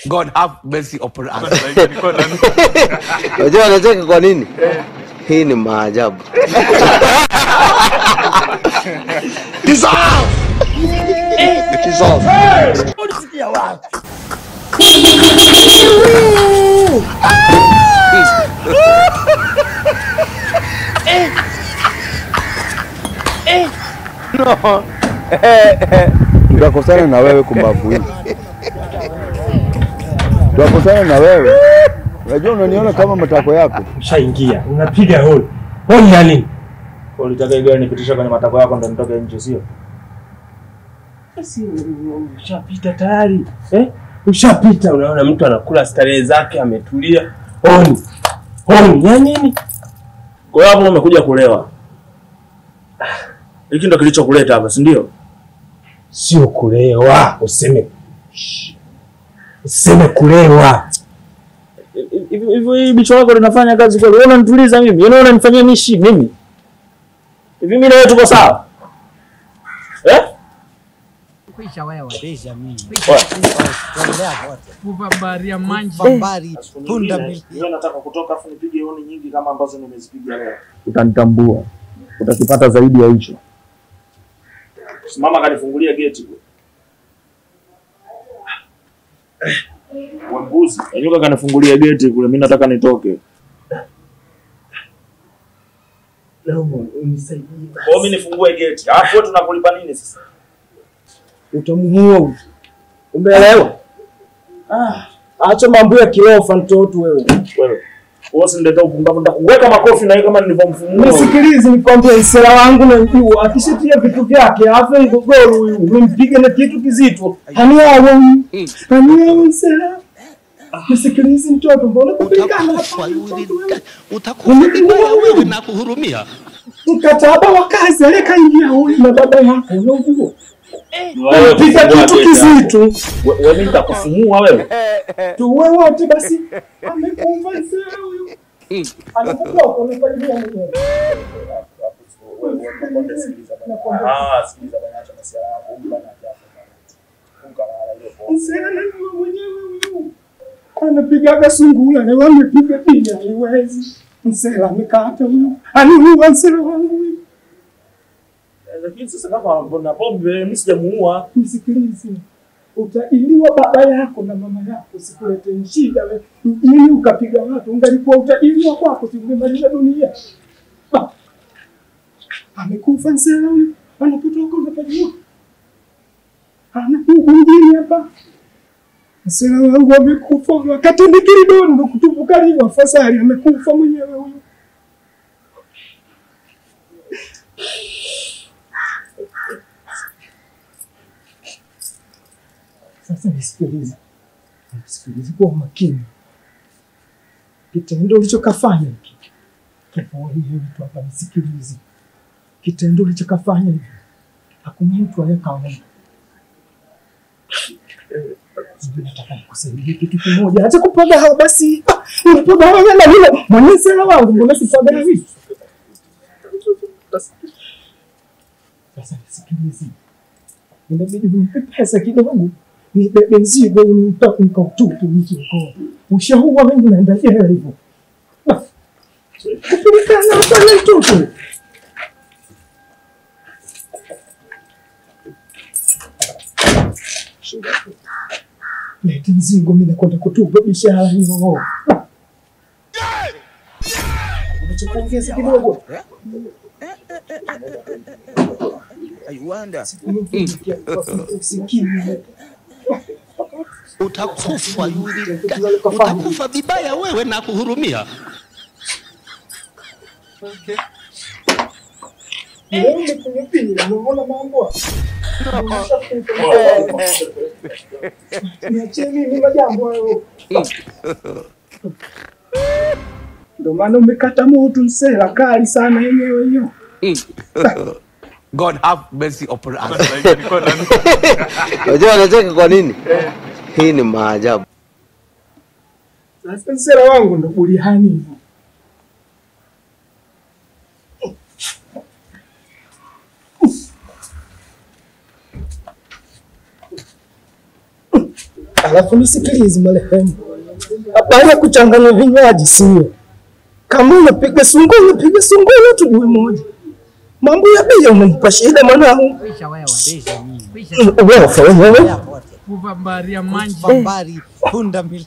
God have mercy upon us. Unajua anacheka kwa nini? Hii ni maajabu. Ulisikia wapi? No. Tutakosana na wewe kumbavu hii. Tutakosana na wewe. Unajua unaniona kama matako yako. Ushaingia, unapiga holi. Holi ya nini? Ulitaka gari nipitisha kwenye matako yako ndo nitoke nje, sio? Basi ushapita tayari. Eh? Ushapita, unaona mtu anakula starehe zake ametulia. Holi. Holi ya nini? Kwa hiyo hapo umekuja kulewa. Hiki ndo kilichokuleta hapa, si ndio? Sio kulewa, useme. Useme kulewa. Hivi hii bicho lako linafanya kazi kweli? Wewe unanituliza mimi? Wewe unanifanyia mishi mimi? Hivi mimi na wewe tuko sawa? Eh? Kuisha wewe. Kuisha mimi. Kuvabaria manji. Bambari punda mimi. Leo nataka kutoka afu nipige honi nyingi kama ambazo nimezipiga leo. Utanitambua. Utakipata zaidi ya hicho. Mama kanifungulia geti. Wewe mbuzi, nyoka kanifungulia geti kule, mimi nataka nitoke. Naomba unisaidie. Kwa mimi nifungue geti. Alafu wewe tunakulipa nini sasa? Utamuua huyu. Umeelewa? Ah, acha mambo ya kirofa mtoto wewe. Wewe. Wewe usinilete upumbavu, nitakuweka makofi na wewe kama nilivyomfumua. Nisikilize nikwambie, isela wangu na njua akishatia vitu vyake afu mgogoro huyu, umpige na kitu kizito. Haniao huyu. Haniao isela. Nisikilize mtoto, mbona kupigana hapa? Utakufa vibaya wewe na kuhurumia. Mkataba wa kazi aliyekaingia huyu na baba yako, unajua. Piga kitu kizito. Wewe mimi nitakufumua wewe. Tuwe wote basi. Amekufa mzee huyu. Alikuwa amefanyia mwenyewe. Ah, sikiliza bwana, acha masiara yako. Huyu bwana hajafa bwana. Unga la hiyo. Mzee anajua mwenyewe huyu. Anapigaga sungula na wamepiga pia haiwezi. Mzee amekata huyu. Aliua mzee wangu huyu. Lakini sasa kama mbona pombe mimi sijamuua. Nisikilize. Utailiwa baba yako na mama yako, sikulete shida wewe. Ili ukapiga watu, ungalikuwa utailiwa kwako, singemaliza dunia. Amekufa mzee huyu. Anapotoka unapajua. Ana mwingine hapa. Mzee wangu amekufa wakati nikiridondo kutupuka liwa afadhali amekufa mwenyewe huyu. Sasa nisikilize. Nisikilize kwa makini. Kitendo ulichokafanya hiki. Kifo hivi tu hapa nisikilize. Kitendo ulichokafanya hivi. Hakuna mtu aliyekaona. Nataka nikusaidie kitu kimoja. Acha kupaga hao basi. Unapaga hao na mimi mwenyewe wangu mbona sipaga hivi? Sasa nisikilize. Inabidi unipe pesa kidogo. Nibebe mzigo unipe nikautupe mzigo. Ushaua mimi naenda jela hivyo. Kupelekana hapa na mtoto. Lete mzigo mimi nakwenda kutupa biashara hiyo. Unachokuongeza kidogo. I wonder. Utakufa yule. Utakufa vibaya wewe na kuhurumia. Okay. Wewe umekunywa unaona mambo. Niachie mimi majambo hayo. Ndio maana umekata moto msela kali sana yenyewe hiyo. God have mercy upon us. Unajua anacheka kwa nini? Hii ni maajabu. Sasa msela wangu ndo burihani hivyo. Alafu nisikilize marehemu. Habari ya kuchanganya vinywaji sio. Kama unapiga sungura, piga sungura tujue moja. Mambo ya bei unanipa shida mwanangu. Kwisha wewe. Kwisha. Wewe wewe. Kuva mbari ya manji. Punda milia.